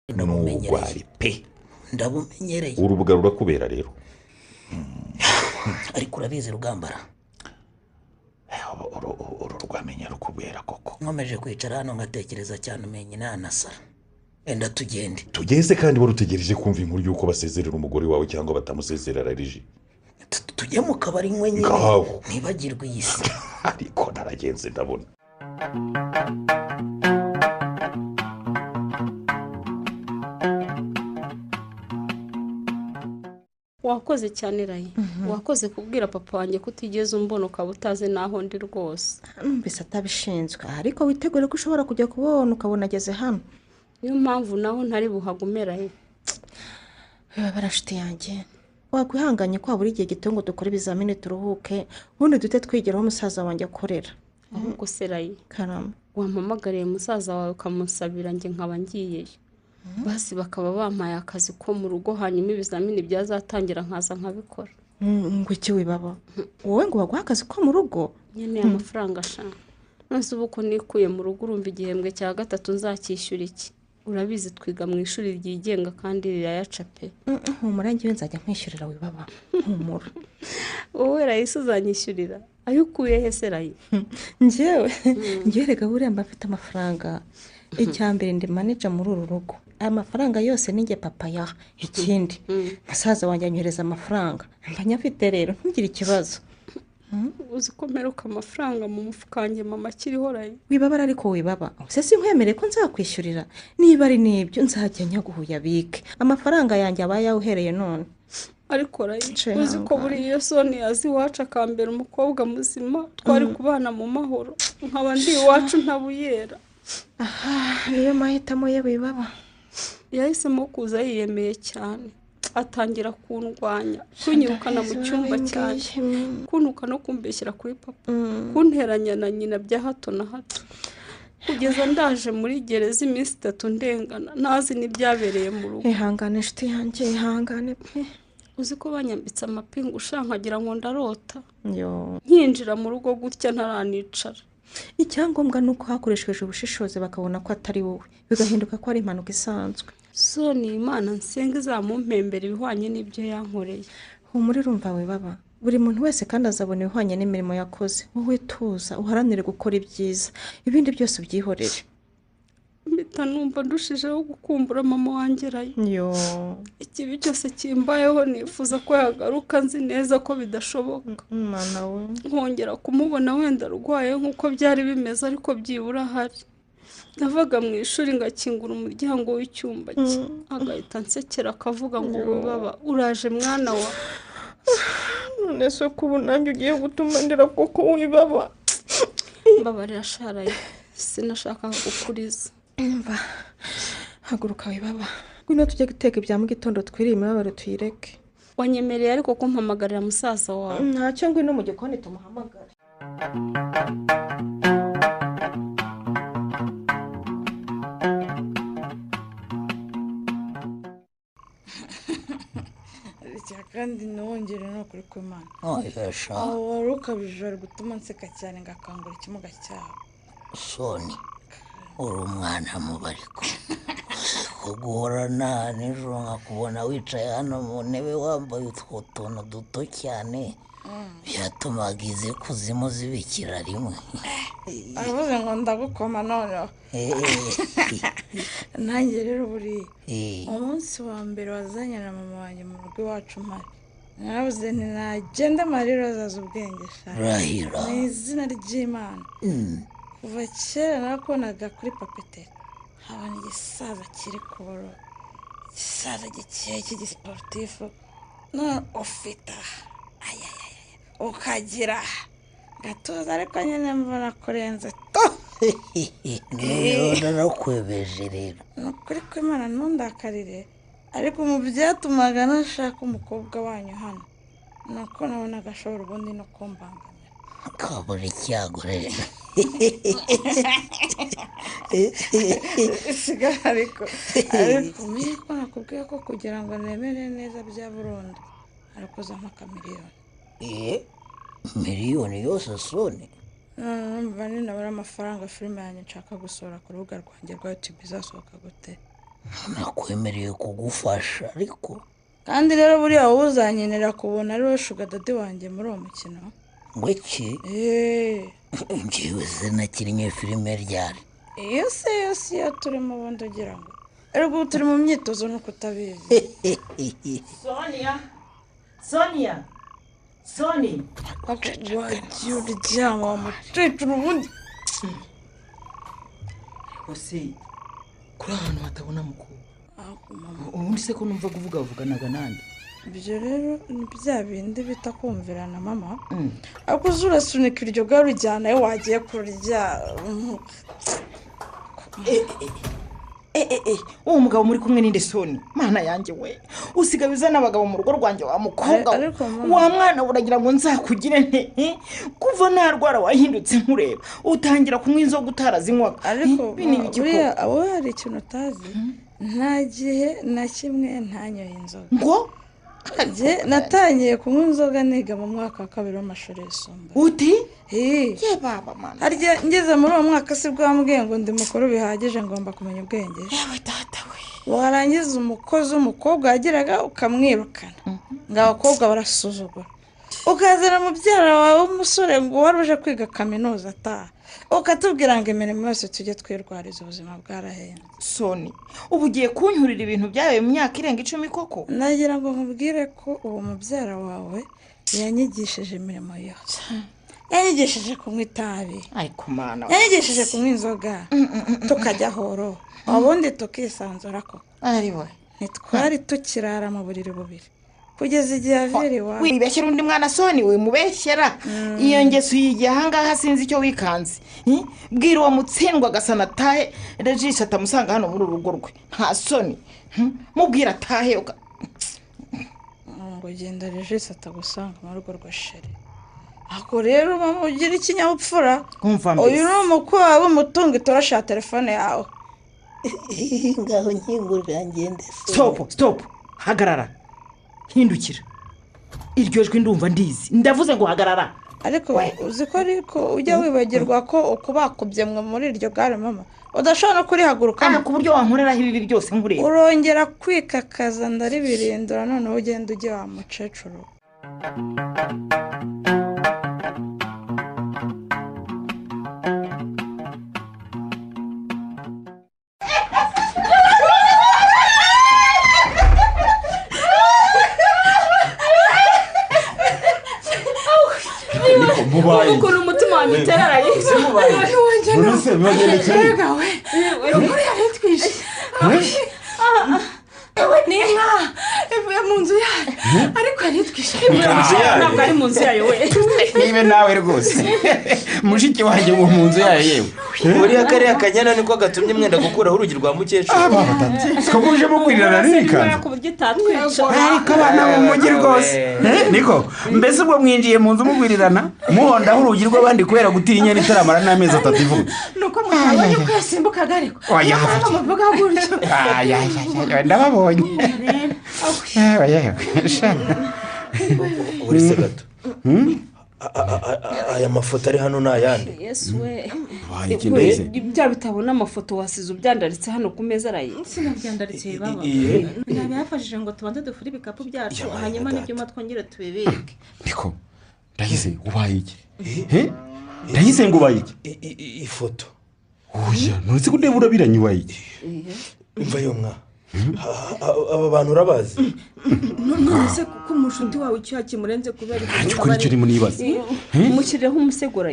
Ndabumenyereye. N'ubugwari pe. Ndabumenyereye. Urubuga rurakubera rero. Ariko urabizi Rugambara, Uru rwamenya rukubera koko. Nkomeje kwicara hano ngatekereza cyane, umenya inanasara. Wenda tugende. Tugeze kandi wari utegereje kumva inkuru y'uko basezerera umugore wawe cyangwa batamusezerera riji. Tujye mu kabari nywe nyine. Ngaho. Ntibagirwe iyi si. Ariko naragenze ndabona. Wakoze cyane Rayi, wakoze kubwira papa wanjye ko utigeze umbona, ukaba utazi n'aho ndi rwose. Numvise atabishinzwe, ariko witegure ko ushobora kujya kubona ukabona ageze hano. Niyo mpamvu naho ntari buhagume Rayi. Wibabara nshuti yanjye, wakwihanganye ko habura igihe gito ngo dukore ibizamini turuhuke, ubundi duhite twigeraho umusaza wanjye akorera. Ahubwo se Rayi, Karama. wampamagariye musaza wawe ukamusabira njye nkaba ngiyeyo, basi bakaba bampaye akazi ko mu rugo, hanyuma ibizamini byazatangira nkaza nkabikora. Ngo iki wibaba? Wowe ngo baguhe akazi ko mu rugo? Nkeneye amafaranga sha. None se ubu ko nikuye mu rugo, urumva igihembwe cya gatatu nzacyishyura iki? Urabizi twiga mu ishuri ryigenga kandi rirayaca pe. Humura, njyewe nzajya nkwishyurira wibaba, humura. Wowe Rayi se uzanyishyurira ayo ukuye he se Rayi? Njyewe rega buriya mba mfite amafaranga. Icya mbere, ndi manager muri uru rugo, aya mafaranga yose ni njye papa yaha. Ikindi, musaza wanjye anyohereza amafaranga, mba nyafite rero, ntugire ikibazo. Uzi ko mperuka amafaranga mu mufuka wanjye mama akiriho Rayi? Wibabara ariko wibaba, se sinkwemereye ko nzakwishyurira? Niba ari n'ibyo nzajya nyaguha uyabike, amafaranga yanjye aba yawuhereye none. Ariko Rayi, Nce uzi ko hangane. buriya iyo Soni yaza iwacu akambera umukobwa muzima, twari kubana mu mahoro, nkaba ndi iwacu ntabuyera. Aha niyo mahitamo ye wibaba. Yahisemo kuza yiyemeye cyane, atangira kundwanya, kunyirukana mu cyumba cyanjye, kuntuka no kumbeshyira kuri papa, kunteranya na nyina bya hato na hato, kugeza ndaje muri gereza iminsi 3 ndengana, ntazi n'ibyabereye mu rugo. Ihangane inshuti yanjye, ihangane pe. Uzi ko banyambitse amapingu ushaka nkagira ngo ndarota? Yo. Nkinjira mu rugo gutya ntaranicara. Icyangombwa ni uko hakoreshejwe ubushishozi bakabona ko atari wowe, bigahinduka ko ari impanuka isanzwe. Soni Imana nsenga izamumpembera ibihwanye n'ibyo yankoreye. Humura urumva we baba, buri muntu wese kandi azabona ibihwanye n'imirimo yakoze. Wowe tuza uharanire gukora ibyiza, ibindi byose ubyihorere. Mpita numva ndushijeho gukumbura mama wanjye Rayi. Yo. Ikibi cyose kimbayeho nifuza ko yagaruka, nzi neza ko bidashoboka. Mwana we. Nkongera kumubona wenda arwaye nk'uko byari bimeze, ariko byibura ahari. Navaga mu ishuri ngakingura umuryango w'icyumba cye, agahita ansekera akavuga ngo wibaba uraje mwana wa. None se ko ubu nanjye ugiye gutuma ndira koko wibaba? Mbabarira sharaye, sinashakaga kukuriza. Mva, haguruka wibaba, ngwino tujye guteka ibya mu gitondo, twiriye imibabaro tuyireke. Wanyemereye ariko kumpamagarira musaza wawe? Ntacyo, ngwino mu gikoni tumuhamagare. Icya kandi ntiwongere, ni ukuri kw'Imana. Oya sha. Aho wari ukabije, wari gutuma nseka cyane ngakangura ikimuga cyawe. Soni, uri umwana mubi, ariko ko guhorana nijoro nkakubona wicaye hano mu ntebe wambaye utwo tuntu duto cyane byatumaga izi kuzimu zibikira rimwe. Aravuze ngo ndagukoma noneho. Nanjye rero buriya, umunsi wa mbere wazanye na mama wanjye mu rugo iwacu mpari, narabuze nti nagenda amarira azaza ubwenge sha. Rahira. Mu izina ry'Imana. Kuva kera narakubonaga kuri papeteri, nkabona igisaza kiri kuboro, igisaza gikeye cy'igisiporutifu, none ufite aha ayayaya, ukagira aha gatuza, ariko nyine mbona kurenze to. Noneho narakwebeje rero. Ni ukuri kw'Imana, ntundakarire, ariko mu byatumaga nashaka umukobwa wanyu hano ni uko nabonaga ashobora ubundi no kumbangamira. Kabura icyago rero. Sigara, ariko umenye ko nakubwiye ko kugira ngo nemere neza bya burundu ariko uzampa akamiliyoni. Miliyoni yose Soni? None numva ninabura amafaranga, filime yanjye nshaka gusohora ku rubuga rwanjye rwa YouTube izasohoka gute? Nakwemereye kugufasha ariko kandi rero buriya wowe uzanyenera kubona ari wowe shuga dadi wanjye muri uwo mukino. Ngo iki? Njyewe se nakinnye filime ryari? Iyo se yose iyo turimo ubundi ugira ngo ariko ubu turi mu myitozo nuko utabizi. Sonia, Sonia, Soni. Wagiye uryama wa mukecuru ubundi. Ose kuri ahantu hatabona mukuru. Ubundi se ko numva kuvuga vuganaga nande? Ibyo rero ni bya bindi bita kumvirana mama. Ariko uzurasunika iryo gare ujyana iyo wagiye kurya. Uwo mugabo muri kumwe ninde Soni? Mana yanjye we, usigaye uzana abagabo mu rugo rwanjye wa mukobwa wa mwana, uragira ngo nzakugire nte? Kuva narwara wahindutse nkureba, utangira kunywa inzoga utarazinywaga. Ariko buriya abo hari ikintu utazi, nta gihe na kimwe ntanyoye inzoga. Ngo natangiye kunywa inzoga niga mu mwaka wa kabiri w'amashuri yisumbuye. Uti? Ye baba mana. Harya ngeze muri uwo mwaka si bwambwiye ngo ndi mukuru bihagije ngomba kumenya ubwenge. Yewe data we. Warangiza umukozi w'umukobwa yagiraga ukamwirukana, ngo abakobwa barasuzugura. Ukazana mubyara wawe w'umusore ngo wari uje kwiga kaminuza ataha, ukatubwira ngo imirimo yose tujye twirwariza ubuzima bwarahenze. Soni, ubu ugiye kunyurira ibintu byabaye mu myaka irenga 10 koko? Nagira ngo nkubwire ko uwo mubyara wawe yanyigishije imirimo yose. Yanyigishije kunywa itabi, ariko mana, yanyigishije kunywa inzoga, tukajya horo ubundi tukisanzura koko. Ari we ntitwari tukirara mu buriri bubiri kugeza igihe avira iwawe. Wibeshyera undi mwana Soni, wimubeshyera. Iyo ngeso uyigiye ahangaha sinzi icyo wikanze. Bwira uwo mutsindwa agasana atahe, Regis atamusanga hano muri uru rugo rwe. Nta soni. Mubwira atahe. Ngo genda Regis atagusanga mu rugo rwa Shere. Ako rero mama ugira ikinyabupfura. Uyu ni umukwe wawe umutungo itorasha telefone yawe. Ngaho nkingurira ngende. Stop, stop. Hagarara. Hindukira. Iryo jwi ndumva ndizi. Ndavuze ngo hagarara. Ariko uzi ko ariko ujya wibagirwa ko ukubakubye mwe muri iryo gare mama udashobora no kurihaguruka ku buryo wankoreraho ibi byose nkureba. Urongera kwikakaza ndaribirindura noneho ugenda ujye wa mukecuru. Ukuntu umutima wanjye uteraraye. Ni inka ivuye mu nzu yayo, ariko yaritwishe. Ntabwo ari mu nzu yayo we. Nibe nawe rwose mushiki wanjye ngo mu nzu yayo yewe. Buriya kariya kanyana niko gatumye mwenda gukuraho urugi rwa mukecuru. Siko muje mugwirirana n'ikanzu. Ariko abana bo mu mujyi rwose. Niko mbese ubwo mwinjiye mu nzu mugwirirana muhondaho urugi rw'abandi kubera gutinya inyana itaramara n'amezi 3 ivuga. Nuko mutabonye uko yasimbukaga ariko. Muvuga gutyo. Ndababonye. Yewe. Uretse gato. Aya mafoto ari hano ni ayande? Yesu we. Bya bitabona amafoto wasize ubyandaritse hano ku meza araye. Sinabyandaritse baba. Nabiyafashije ngo tubanze dufure ibikapu byacu hanyuma n'ibyuma twongere tubibike. Niko ndayize ubaye iki? Ndayize ngo ubaye iki? Ifoto. Oya, ntuzi ko ndeba urabiranye ubaye iki? Umva yo mwa. Aba bantu urabazi? None se kuko umushuti wawe icyo kimurenze kubera icyo nicyo urimo nibaza. Mushyirireho umusegura,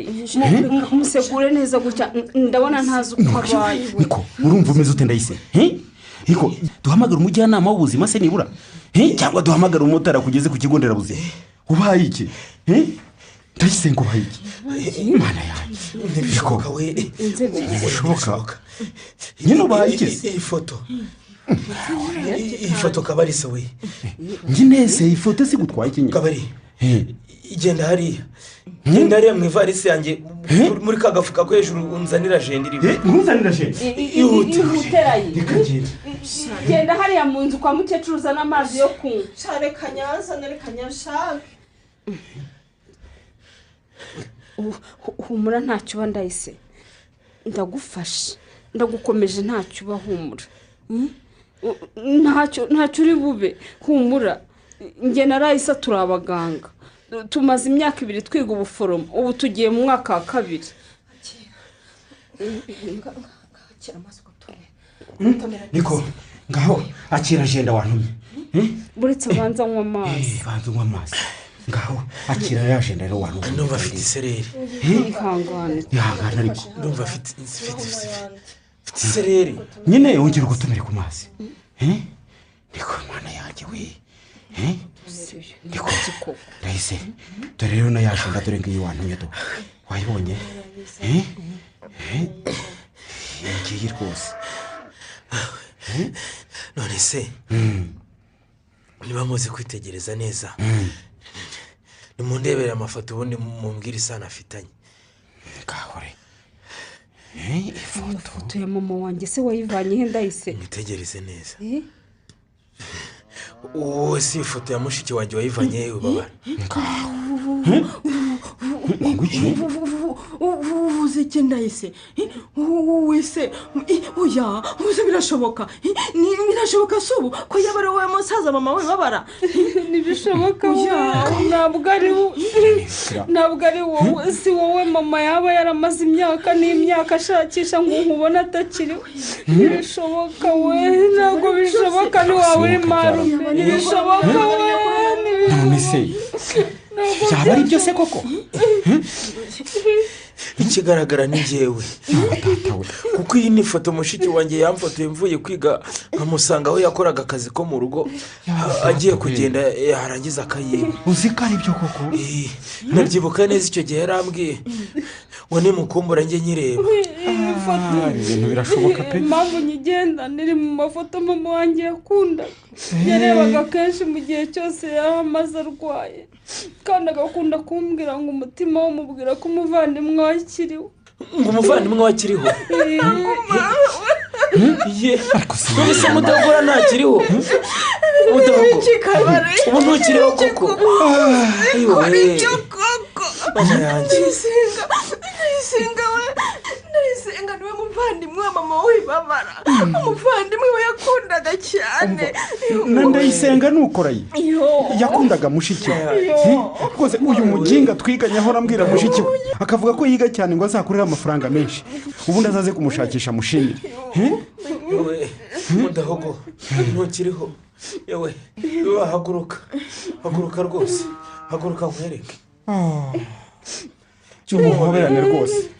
umusegure neza gutya ndabona ntazi uko abaye. Niko urumva umeze ute Ndayise? Niko duhamagara umujyanama w'ubuzima se nibura? Cyangwa duhamagara umumotari akugeze ku kigo nderabuzima? Ubaye iki? Ndayise ngo ubaye iki? Imana yanjye. Ntibishoboka we. Ntibishoboka. Nyine ubaye iki? Ifoto. Ifoto Kabarisa we. Nyine se ifoto si gutwaye iki? Kabari. Igenda hariya. Genda hariya mu ivarisi yanjye muri ka gafuka ko hejuru unzanira jenda iri. Ntunzanira jenda. Ihuteraye. Genda hariya mu nzu kwa mukecuru uzana amazi yo kunywa. Reka nyazane, reka nyashake. Humura ntacyo uba Ndayise. Ndagufashe. Ndagukomeje ntacyo uba humura. Ntacyo uri bube, humura. Njye na Raisa turi abaganga, tumaze imyaka 2 twiga ubuforomo, ubu tugiye mu mwaka wa 2. Niko ngaho akira agenda wantumye. Buretse banza nywa amazi. Banza unywa amazi. Ngaho akira agenda rero wantumye. Ndumva afite isereri. Ihangane. Ihangane ariko. Ndumva afite isereri. Nyine wongera ugotomere ku mazi. Niko mwana yanjye we. Niko Ndayise. Dore rero na yajenda dore ngiyi wantumye do. Wayibonye? Ngiyi rwose. None se niba muzi kwitegereza neza nimundebere amafoto ubundi mumbwire isano afitanye. Kahore ifoto ya mama wanjye se wayivanye he Ndayise? Mwitegereze neza. Uwo si ifoto ya mushiki wanjye wayivanye he ubabara? Uvuze iki Ndayise? Wese oya, uze birashoboka. Birashoboka se ubu ko yaba ari wowe musaza mama we babara? Ntibishoboka, ntabwo ari wowe, si wowe mama yaba yaramaze imyaka n'imyaka ashakisha ngo nkubone atakiriho. Ntibishoboka we, ntabwo bishoboka, ni wawe uri marume. Ntibishoboka we. None se byaba ari byo se koko? Ikigaragara ni njyewe, kuko iyi ni ifoto mushiki wanjye yamfotoye mvuye kwiga, nkamusanga aho yakoraga akazi ko mu rugo agiye kugenda yarangiza akayimpa. Uzi ko ari byo koko? Nabyibuka neza icyo gihe yarambwiye ngo nimukumbura njye nyireba. Ibintu birashoboka pe. Impamvu nyigenda niri mu mafoto mama wanjye yakundaga, yarebaga kenshi mu gihe cyose yaba amaze arwaye, kandi agakunda kumbwira ngo umutima we umubwira ko umuvandimwe we akiriho. Ngo umuvandimwe we akiriho? None se Mudahogora ntakiriho? Mudahogo ubu ntukiriho koko? Mama yanjye Ndayisenga niwe muvandimwe wa mama we babara, umuvandimwe we yakundaga cyane. Ndayisenga nukora ye yakundaga mushiki we rwose. Uyu muginga twiganye ahora ambwira mushiki we, akavuga ko yiga cyane ngo azakorere amafaranga menshi, ubundi azaze kumushakisha mushimire. Mudahogo ntukiriho. Yewe haguruka, haguruka rwose, haguruka nkwereke. Muhoberane rwose,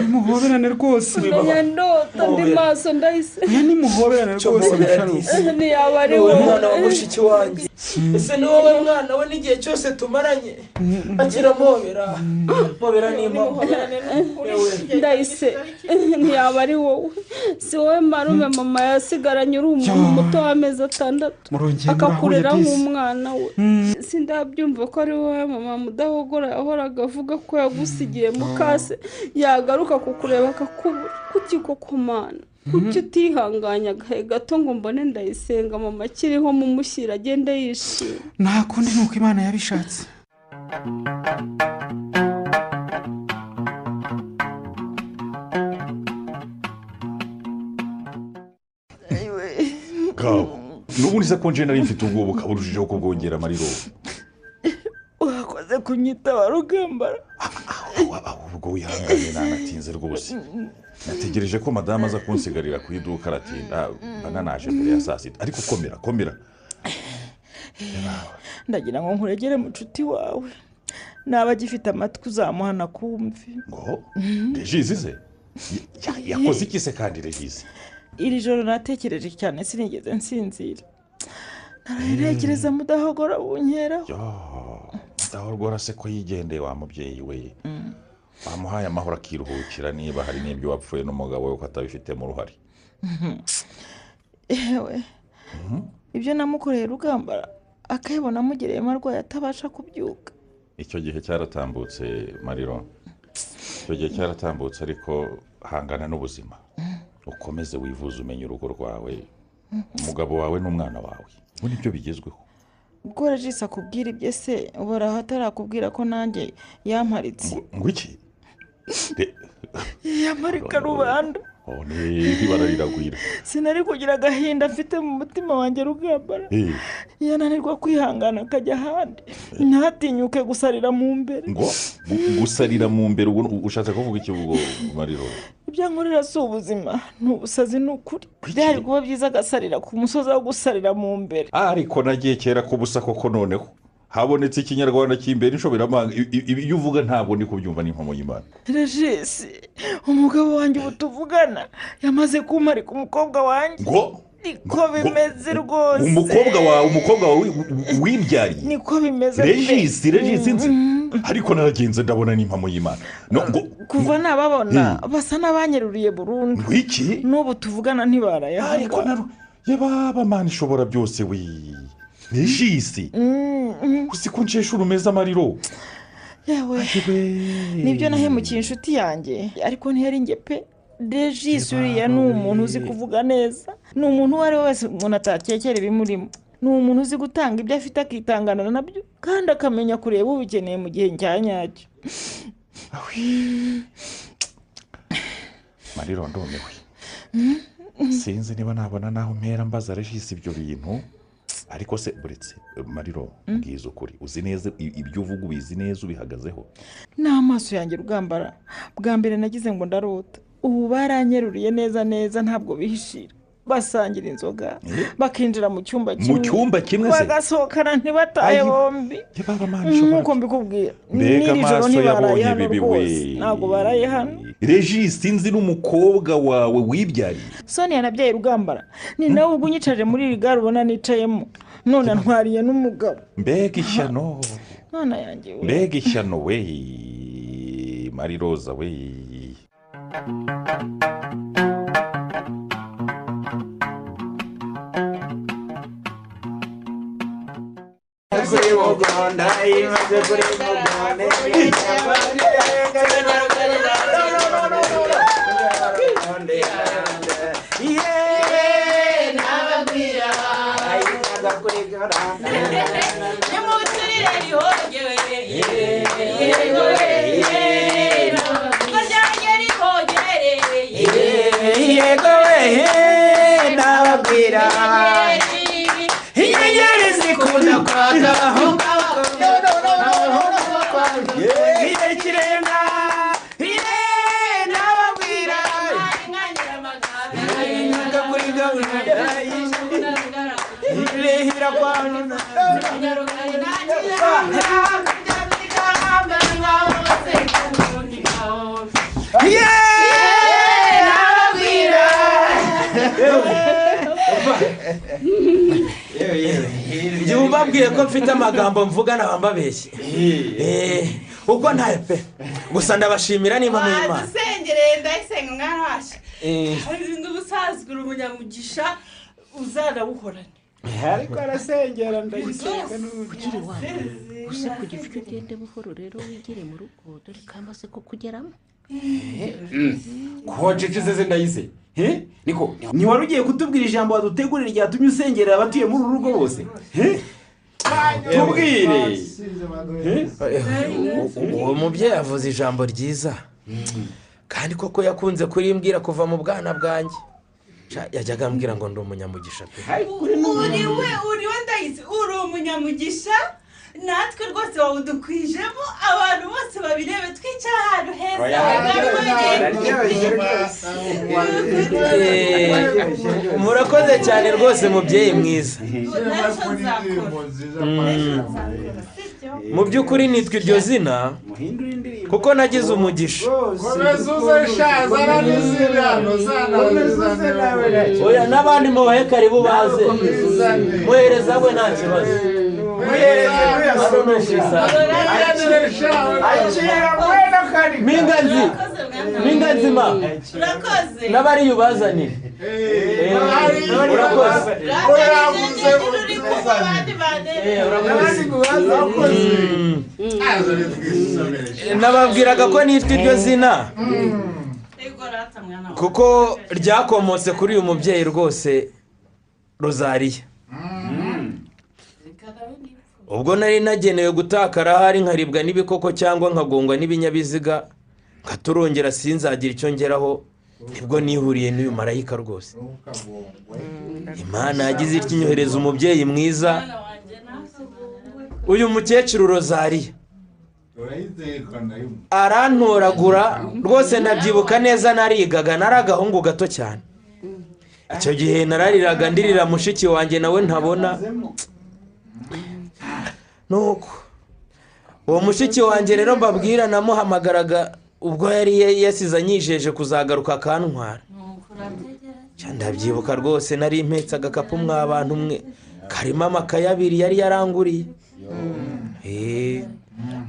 muhoberane rwose. Ndota ndi maso Ndayise. Ni muhoberane rwose bisharuka. Ntiyaba ari wowe mwana wa mushiki wanjye. Ese ni wowe mwana we n'igihe cyose tumaranye? Akira mpobera, mpobera ni impamo. Ndayise ntiyaba ari wowe, si wowe marume mama yasigaranye uri umuntu muto w'amezi 6 akakurera nk'umwana we. Sindabyumva ko ari wowe mama Mudahogora yahoraga avuga ko yagusigiye mukase, yagaruka kukureba akakubura. Kuki koko mana? Kuki utihanganya agahe gato ngo mbone Ndayisenga mama akiriho mumushyira agende yishimye? Nta kundi nuko Imana yabishatse. N'ubundi se ko nje nari mfite ubwoba ukaba urushijeho kubwongera amariro. Wakoze kunyitaba Rugambara. Ahubwo wihangane nanatinze rwose. Nategereje ko madamu aza kunsigarira ku iduka aratinda, nanaje mbere ya saa 6. Ariko komera komera. Ndagira ngo nkuregere mucuti wawe, naba agifite amatwi uzamuhana kumve. Ngo Regis se yakoze iki se kandi Regis? Iri joro natekereje cyane sinigeze nsinzira. Nararekereza Mudahogora bunkeraho. Mudahogora se ko yigendeye wa mubyeyi we? Bamuhaye amahoro akiruhukira, niba hari n'ibyo wapfuye n'umugabo we ko atabifitemo uruhare. Ewe ibyo namukoreye Rugambara akayibona amugereyemo arwaye atabasha kubyuka. Icyo gihe cyaratambutse Mariro, icyo gihe cyaratambutse, ariko hangana n'ubuzima, ukomeze wivuze umenye urugo rwawe, umugabo wawe n'umwana wawe, ubu nibyo bigezweho. Ubwo Regis akubwira ibye se uboraho atarakubwira ko nanjye yamparitse? Ngo iki? Yamarika rubanda. Ibara riragwira. Sinari kugira agahinda mfite mu mutima wanjye Rugambara. Yananirwa kwihangana akajya ahandi, ntatinyuke gusarira mu mbere. Ngo gusarira mu mbere ushatse kuvuga iki ubwo Mariro? Ibyo nkorera si ubuzima, ni ubusazi, ni ukuri. Byari kuba byiza agasarira ku musozi aho gusarira mu mbere. Ariko nagiye kera ko busa koko, noneho habonetse ikinyarwanda cy'imbere inshoberamahanga. Ibyo uvuga ntabwo ndi kubyumva n'impamo y'Imana. Regis, umugabo wanjye ubu tuvugana yamaze kumparika umukobwa wanjye. Ngo niko bimeze rwose. Umukobwa wawe wibyariye? Niko bimeze. Regis nzi. Ariko naragenze ndabona n'impamo y'Imana. Kuva nababona basa n'abanyeruriye burundu. Iki? N'ubu tuvugana ntibaraye. Ariko yababa Mana ishobora byose we. Regis. Uzi ko nshesha urumeza Mariro. Yawe. Nibyo nahemukiye inshuti yanjye, ariko ntiyari njye pe. Regis uriya ni umuntu uzi kuvuga neza, ni umuntu uwo ari we wese umuntu atakekera ibimurimo, ni umuntu uzi gutanga ibyo afite akitangana nabyo, kandi akamenya kureba ubikeneye mu gihe cya nyacyo. Mariro ndumiwe. Sinzi niba nabona naho mpera mbaza Regis ibyo bintu. Ariko se buretse Mariro, mbwiza ukuri, uzi neza ibyo uvuga, ubizi neza, ubihagazeho? N'amaso yanjye Rugambara, bwa mbere nagize ngo ndarota, ubu baranyeruriye neza neza, ntabwo bihishira. Basangira inzoga, bakinjira mu cyumba kimwe, mu cyumba kimwe se bagasohokana ntibatahe bombi. Nk'uko mbikubwira, n'iri joro ntibaraye hano rwose, ntabwo baraye hano. Regis nzi n'umukobwa wawe wibyariye. Sonia nabyaye Rugambara, ni nawe ubwo unyicaje muri iri gare ubona nicayemo, none ntwariye n'umugabo. Mbega ishyano. None yanjye we. Mbega ishyano we Mariroza we. Njye mbabwiye ko mfite amagambo mvuga nabambabeshye. Ubwo ntaye pe. Gusa ndabashimira nimba mu Imana. Dusengereye ndayisenga mwana wacu. N'ubusanzwe uri umunyamugisha uzanawuhorane. Ariko arasengera ndayisenga n'ukiri wanyu. Gusa kugira icyo ugende buhoro rero wigire mu rugo dore kamaze ko kugeramo. Ko ceceze ndayize. Niko ni wari ugiye kutubwira ijambo wadutegurira ryatumye usengerera abatuye muri uru rugo bose? Tubwire. Uwo mubyeyi avuze ijambo ryiza kandi koko yakunze kurimbwira kuva mu bwana bwanjye. Yajyaga ambwira ngo ndi umunyamugisha pe. Uriwe ndayize, uri umunyamugisha natwe rwose wawudukwijemo, abantu bose babirebe twicara ahantu heza. Murakoze cyane rwose mubyeyi mwiza. Mu by'ukuri nitwa iryo zina kuko nagize umugisha. Oya n'abandi mubahe karibu baze, muhereza we nta kibazo. Minganzima n'abari ubazanire. Urakoze. Nababwiraga ko nitwa iryo zina kuko ryakomotse kuri uyu mubyeyi rwose Rozariya. Ubwo nari nagenewe gutakara hari nkaribwa n'ibikoko cyangwa nkagongwa n'ibinyabiziga nkaturongera sinzagira icyo ngeraho. Nibwo nihuriye n'uyu marayika rwose. Imana yagize itya inyohereza umubyeyi mwiza, uyu mukecuru Rozariya. Arantoragura rwose, ndabyibuka neza, narigaga, nari agahungu gato cyane. Icyo gihe narariraga ndirira mushiki wanjye nawe ntabona. Nuko uwo mushiki wanjye rero mbabwira, namuhamagaraga ubwo yari yasize anyijeje kuzagaruka akantwara. Ndabyibuka rwose, nari mpetse agakapu mw'abantu mwe karimo amakaye abiri yari yaranguriye.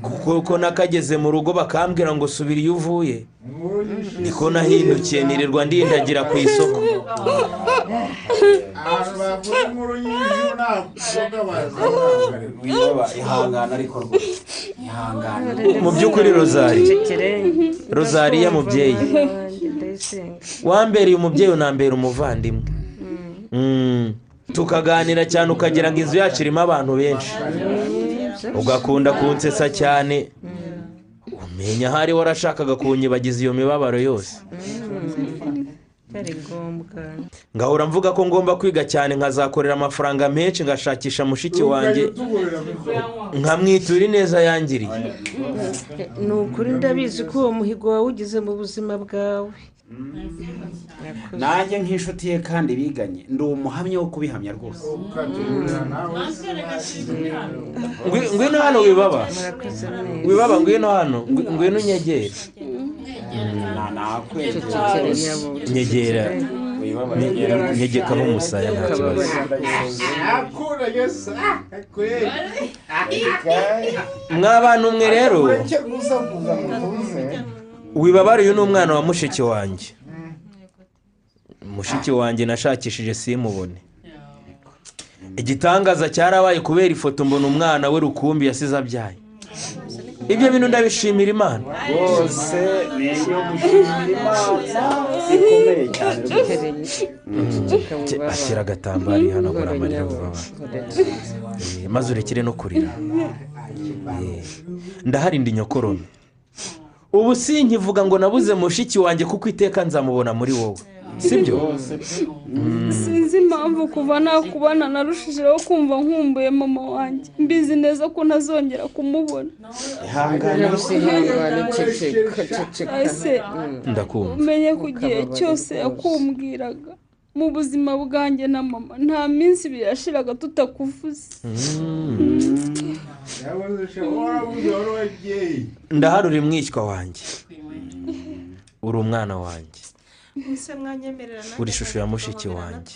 Kuko nakageze mu rugo bakambwira ngo subira iyo uvuye, niko nahindukiye nirirwa ndindagira ku isoko. Mu by'ukuri Rozariya mubyeyi wambereye umubyeyi, unambera umuvandimwe. Tukaganira cyane ukagira ngo inzu yacu irimo abantu benshi, ugakunda kunsetsa cyane, umenya ahari warashakaga kunyibagiza iyo mibabaro yose. Ngahora mvuga ko ngomba kwiga cyane nkazakorera amafaranga menshi, ngashakisha mushiki wanjye nkamwitura ineza yangiriye. Ni ukuri ndabizi ko uwo muhigo wawugize mu buzima bwawe. Nanjye nk'inshuti ye kandi biganye, ndi umuhamya wo kubihamya rwose. Ngwino hano wibaba, wibaba, ngwino hano, ngwino unyegere. Nyegera, nyegekaho umusaya nta kibazo. Mw'abantu mwe rero, wibabara uyu ni umwana wa mushiki wanjye. Mushiki wanjye nashakishije simubone. Igitangaza cyarabaye kubera ifoto mbona umwana we rukumbi yasize abyaye. Ibyo bintu ndabishimira Imana rwose, niyo gushimira Imana bikomeye cyane. Ashyira agatambaro ihanagura amarira vuba, maze urekere no kurira. Ndaharinda inyokorome. Ubu sinkivuga ngo nabuze mushiki wanjye, kuko iteka nzamubona muri wowe, sibyo? Sinzi impamvu kuva nakubana narushijeho kumva nkumbuye mama wanjye, mbizi neza ko ntazongera kumubona. Ndakumva. Umenye ko igihe cyose yakumbwiraga mu buzima bwanjye na mama nta minsi ibiri yashiraga tutakuvuze. Ndaharura mwishywa wanjye, uri umwana wanjye, uri ishusho ya mushiki wanjye.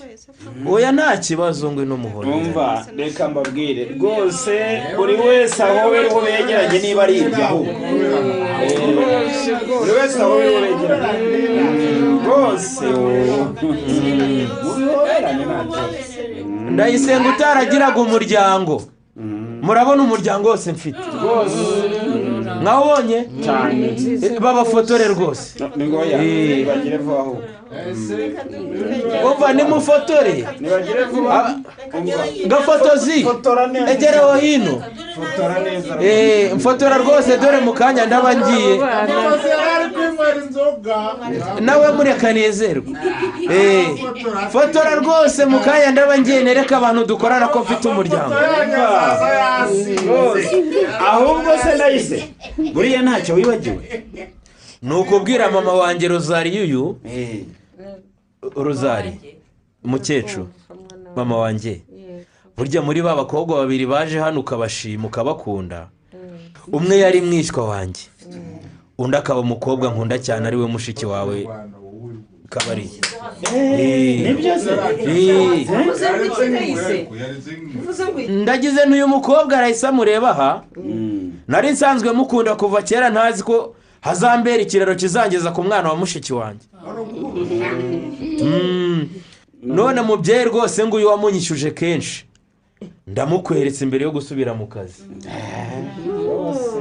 Oya nta kibazo, ngwino muhorere. Umva reka mbabwire rwose, buri wese ahobere uwo begeranye, niba ari ibyo ahubwo buri wese ahobere uwo begeranye rwose, mubihoberane nta kibazo. Ndayisenga utaragiraga umuryango, murabona umuryango wose mfite rwose, mwawubonye cyane, babafotore rwose. Nibagire vuba ahubwo. Umva nimufotore, gafotozi egereho hino, mfotora rwose, dore mu kanya ndaba ngiye nawe mureka nezerwe. Fotora rwose mu kanya ndaba ngiye nereka abantu dukorana ko mfite umuryango. Ahubwo se nahise buriya ntacyo wibagiwe, ni ukubwira mama wanjye Rozari uyu Rozari mukecuru, mama wanjye, burya muri ba bakobwa babiri baje hano ukabashima ukabakunda, umwe yari mwishywa wanjye, undi akaba umukobwa nkunda cyane ari we mushiki wawe Kabari. Ndagize n'uyu mukobwa arahise amureba aha, nari nsanzwe mukunda kuva kera, ntazi ko hazambera ikiraro kizangeza ku mwana wa mushiki wanjye. None mubyeyi rwose nguyu wamunyishyuje kenshi, ndamukweretse imbere yo gusubira mu kazi.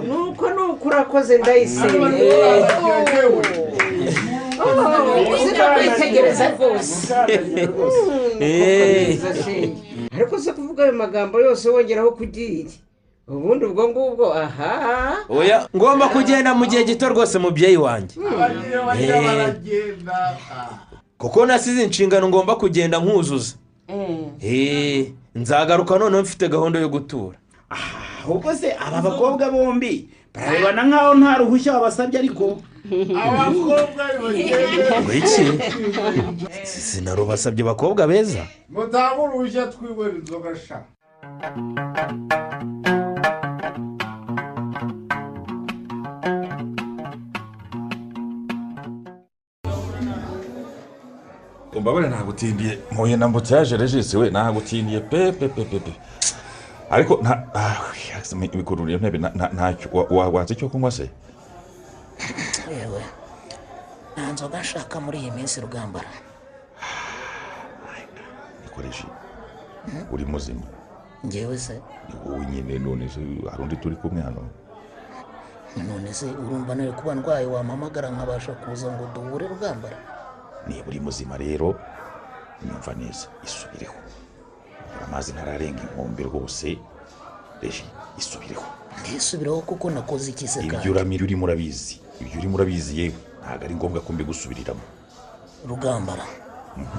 Nuko nuko urakoze Ndayisenga. Kwitegereza rwose. Ariko se kuvuga ayo magambo yose wongeraho kugiye, Ubundi ubwo ngubwo aha. Oya, ngomba kugenda mu gihe gito rwose mubyeyi wanjye. Kuko nasize inshingano ngomba kugenda nkuzuza. Nzagaruka noneho mfite gahunda yo gutura. Ahubwo se aba bakobwa bombi bararebana nkaho nta ruhushya babasabye ariko abakobwa bagenda. Iki sinarubasabye bakobwa beza. Mutange uruhushya twibone inzoga sha. Umbabare ntagutindiye mpuye na mbutiyaje Regis we ntagutindiye pe pe pe pe. Ariko nta bikururiye ntebe ntacyo watse icyo kunywa se? Yewe nta nzoga nshaka muri iyi minsi Rugambara. Nikoreshe uri muzima? Njyewe se ni wowe nyine. None se hari undi turi kumwe hano? None se urumva nari kuba ndwaye wampamagara nkabasha kuza ngo duhure Rugambara? Niba uri muzima rero nyumva neza isubireho. Amazi ntararenga inkombe rwose. Reji isubireho. Ndisubireho kuko nakoze iki se kandi? Ibyo uramira urimo urabizi. Ibyo urimo urabizi yewe ntabwo ari ngombwa ko mbigusubiriramo. Rugambara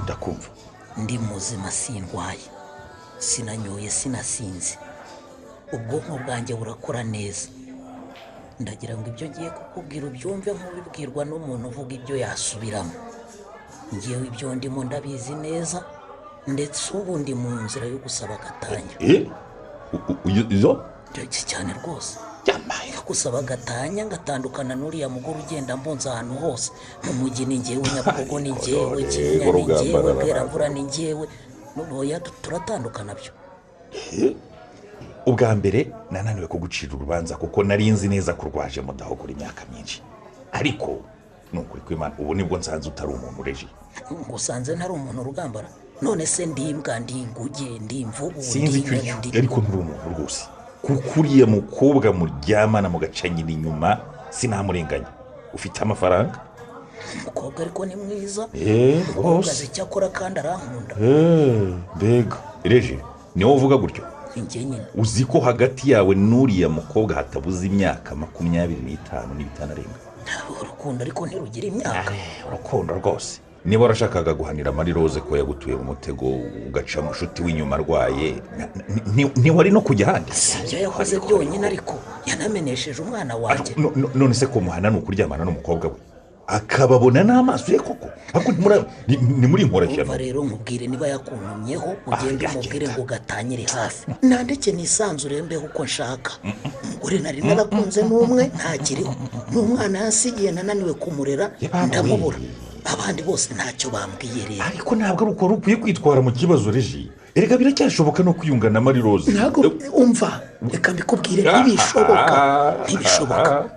ndakumva. Ndi muzima sindwaye, sinanyoye, sinasinze, ubwonko bwanjye burakora neza. Ndagira ngo ibyo ngiye kukubwira ubyumve nk'ubibwirwa n'umuntu uvuga ibyo yasubiramo. Ngewe ibyo ndimo ndabizi neza, ndetse ubu ndi mu nzira yo gusaba gatanya. Izo? Cyane rwose. Gusaba gatanya ngatandukana n'uriya mugore ugenda mbunza ahantu hose. Mu mujyi ni ngewe, Nyabugogo ni ngewe, Kinyinya ni ngewe, Bweramvura ni ngewe. Oya turatandukana byo. Ubwa mbere nananiwe kugucira urubanza kuko nari nzi neza ko urwaje mudahogora imyaka myinshi. Ariko nukuri kw'Imana ubu nibwo nsanze utari umuntu Reji. Ngusanze ntari umuntu Rugambara? None se ndi imbwa, ndi inguge, ndi imvubu, sinzi icyo ariko nturi umuntu rwose. Kuko uriya mukobwa muryamana mugacanyira inyuma sinamurenganya. Ufite amafaranga? Umukobwa ariko ni mwiza. Rwose azi icyo akora kandi arankunda. Mbega Reji ni wowe uvuga gutyo? Njye nyine. Uzi ko hagati yawe n'uriya mukobwa hatabuze imyaka 25 n'ibitanarenga. Urukundo ariko ntirugira imyaka. Urukundo rwose. Niba warashakaga guhanira Marie Rose ko yagutuye mu mutego ugaca mushuti w'inyuma arwaye, ntiwari no kujya ahandi. Sibyo yakoze byonyine ariko yanamenesheje umwana wanjye. None se ko muhana ni ukuryamana n'umukobwa we akababona n'amaso ye koko? Ni muri inkorashyano. Rero nkubwire niba yakuntumyeho ugende umubwire ngo gatanyire hafi, nandeke nisanzure mbeho uko nshaka. Umugore nari narakunze n'umwe ntakiriho, n'umwana yansigiye nananiwe kumurera ndamubura. Abandi bose ntacyo bambwiye rero. Ariko ntabwo ari uko ukwiye kwitwara mu kibazo Reji. Erega biracyashoboka no kwiyunga na Marie Rose. Ntabwo umva, reka mbikubwire ntibishoboka, ntibishoboka.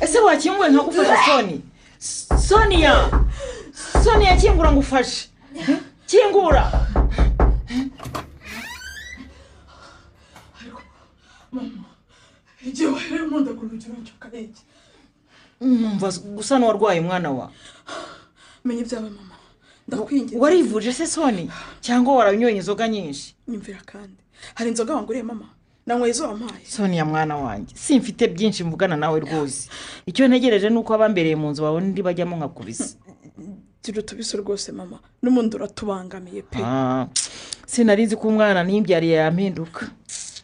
Ese wakinguye nkagufasha Soni? Sonia! Sonia kingura ngufashe. Kingura. Ariko mama, igihe wahereye mu nda ku rugero cy'akarenge. Numva gusa n'uwarwaye umwana wa. Menye ibyawe mama. Ndakwinginze. Warivuje se Soni cyangwa warabinyoye inzoga nyinshi? Nyumvira kandi. Hari inzoga wanguriye mama? Nanyweye izo wampaye. Sonia mwana wanjye, simfite byinshi mvugana nawe rwose. Icyo ntegereje nuko abambereye mu nzu babona indi bajyamo nkakubise. Tiro tubise rwose mama, n'umuntu uratubangamiye pe. Sinari nzi ko umwana nimbyariye yampinduka.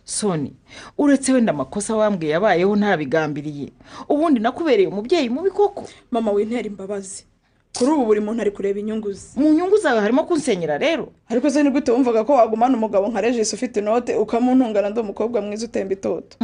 Soni, uretse wenda amakosa wambwiye yabayeho ntabigambiriye, ubundi nakubereye umubyeyi mubi koko. Mama wintera imbabazi. Kuri ubu buri muntu ari kureba inyungu ze. Mu nyungu zawe harimo kunsenyera rero. Ariko se ni gute wumvaga ko wagumana umugabo nka Regis ufite inote ukamuntungana ndi umukobwa mwiza utemba itoto?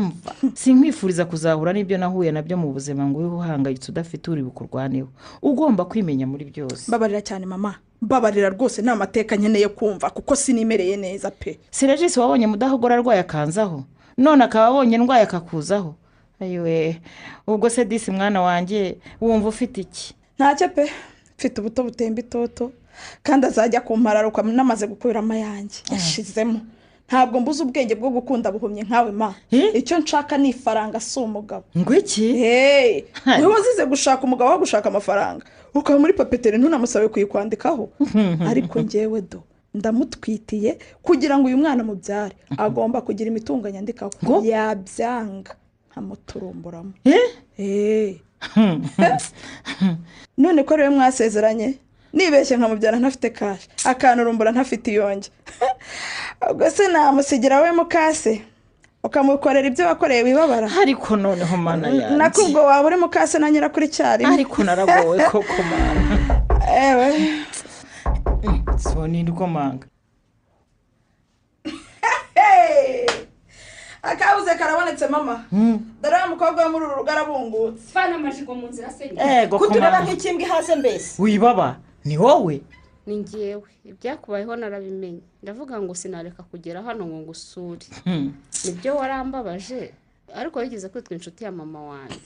Sinkwifuriza kuzahura n'ibyo nahuye nabyo mu buzima ngo ube uhangayitse udafite uri bukurwaneho. Ugomba kwimenya muri byose. Mbabarira cyane mama. Mbabarira rwose nta mateka nkeneye kumva kuko sinimereye neza pe. Si Regis wabonye mudahogora arwaye akanzaho, none akaba abonye ndwaye akakuzaho. Ayiwe, ubwo se disi mwana wanjye wumva ufite iki? Ntacyo pe. Mfite ubuto butemba itoto kandi azajya kumpararuka namaze gukuramo ayanjye yashizemo. Ntabwo mbuze ubwenge bwo gukunda buhumye nkawe ma. Icyo nshaka ni ifaranga si umugabo. Ngo iki? Hey, niba wazize gushaka umugabo wo gushaka amafaranga, ukaba muri papeteri ntunamusabe kuyikwandikaho. Ariko njyewe do ndamutwitiye kugira ngo uyu mwana mubyare agomba kugira imitungo nyandikaho. Yabyanga nkamuturumburamo. None ko rero mwasezeranye nibeshye nkamubyara ntafite cash akanurumbura ntafite iyonge. Ubwo se namusigira we mukase ukamukorera ibyo wakoreye wibabara. Ariko noneho mana yanjye nakubwo waba uri mukase na nyirakuri cyarimo. Ariko naragowe koko mana. Ewe soni ndkomanga. Akabuze karabonetse mama. Dore wa mukobwa muri uru rugo arabungutse. Fana amajigo mu nzira se. Kutureba nk'ikimbwa ihaze mbese. Wibaba ni wowe? Ni njyewe. Ibyakubayeho narabimenye. Ndavuga ngo sinareka kugera hano ngo ngusure. Nibyo warambabaje ariko wigeze kwitwa inshuti ya mama wanjye.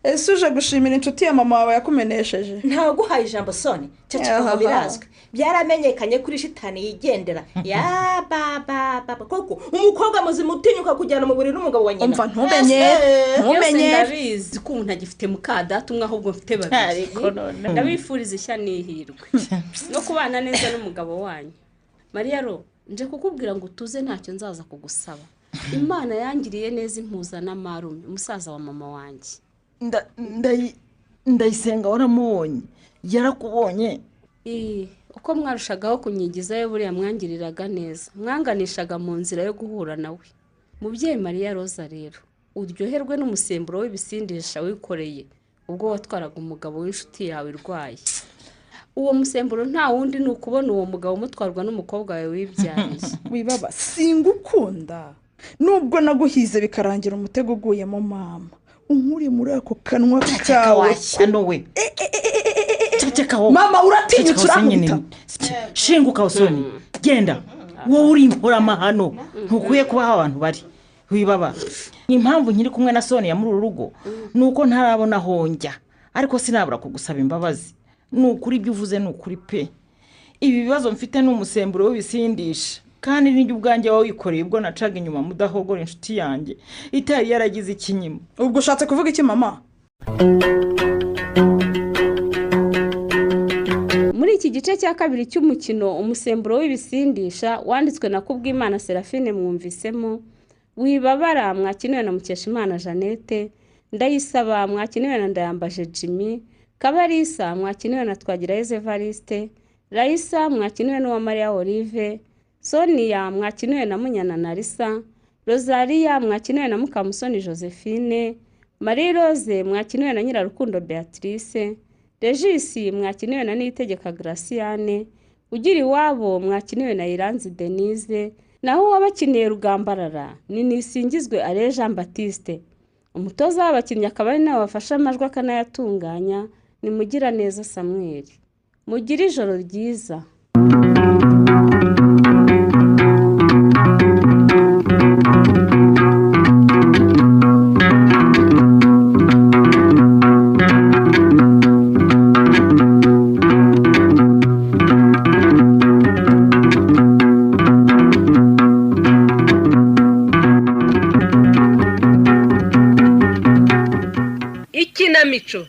Ese uje gushimira inshuti ya mama wawe yakumenesheje? Ntaguhaye ijambo Soni, ceceka birazwi. Byaramenyekanye kuri shitani yigendera. Ya baba baba koko umukobwa muzima utinyuka kujyana mu buriri n'umugabo wa nyina. Umva ntumenye, ntumenye. Ndabizi ko umuntu agifite mukadata umwe ahubwo mfite babiri. Ariko none ndabifuriza ishya n'ihirwe no kubana neza n'umugabo wanyu. Mariya ro nje kukubwira ngo utuze ntacyo nzaza kugusaba. Imana yangiriye neza impuza na marume umusaza wa mama wanjye. Ndayisenga waramubonye yarakubonye. Uko mwarushagaho kunyigizayo buriya mwangiriraga neza, mwanganishaga mu nzira yo guhura nawe. Mubyeyi Mariya Roza rero uryoherwe n'umusemburo w'ibisindisha wikoreye ubwo watwaraga umugabo w'inshuti yawe irwaye. Uwo musemburo nta wundi ni ukubona uwo mugabo umutwarwa n'umukobwa wawe wibyariye. Wibaba singukunda nubwo naguhize bikarangira umutego uguyemo mama. Unkuri muri ako kanwa kawe cyano we. Ceceka wowe. Mama uratinyutse urankubita. Shinguka Soni. Genda. Wowe uri impora mahano. Ntukwiye kuba abantu bari. Wibaba. Impamvu nkiri kumwe na Soni ya muri uru rugo nuko ntarabona honjya. Ariko sinabura kugusaba imbabazi. Nukuri ibyo uvuze nukuri pe. Ibi bibazo mfite n'umusemburo w'ibisindisha. Kandi nijye ubwanjye wawe wikoreye ubwo nacaga inyuma mudahogora inshuti yanjye itari yaragize ikinyima. Ubwo ushatse kuvuga iki mama? Muri iki gice cya kabiri cy'umukino umusemburo w'ibisindisha wanditswe na Kubwimana Serafine mwumvisemo Wibabara mwakiniwe na Mukeshimana Jeannette, Ndayisaba mwakiniwe na Ndayambaje Jimmy, Kabarisa mwakiniwe na Twagirayezu Evariste, Raisa mwakiniwe na Maria Olive, Sonia mwakiniwe na Munyana Narisa, Rosalia mwakiniwe na Mukamusoni Josephine, Marie Rose mwakiniwe na Nyirarukundo Beatrice, Regis mwakiniwe na Niyitegeka Graciane, Ugira iwabo mwakiniwe na Iranzi Denise, naho wabakiniye Rugambarara ni Nisingizwe Alain Jean Baptiste. Umutoza w'abakinnyi akaba ari nawe wafashe amajwi akanayatunganya ni Mugiraneza Samuel. Mugire ijoro ryiza. Ikinamico.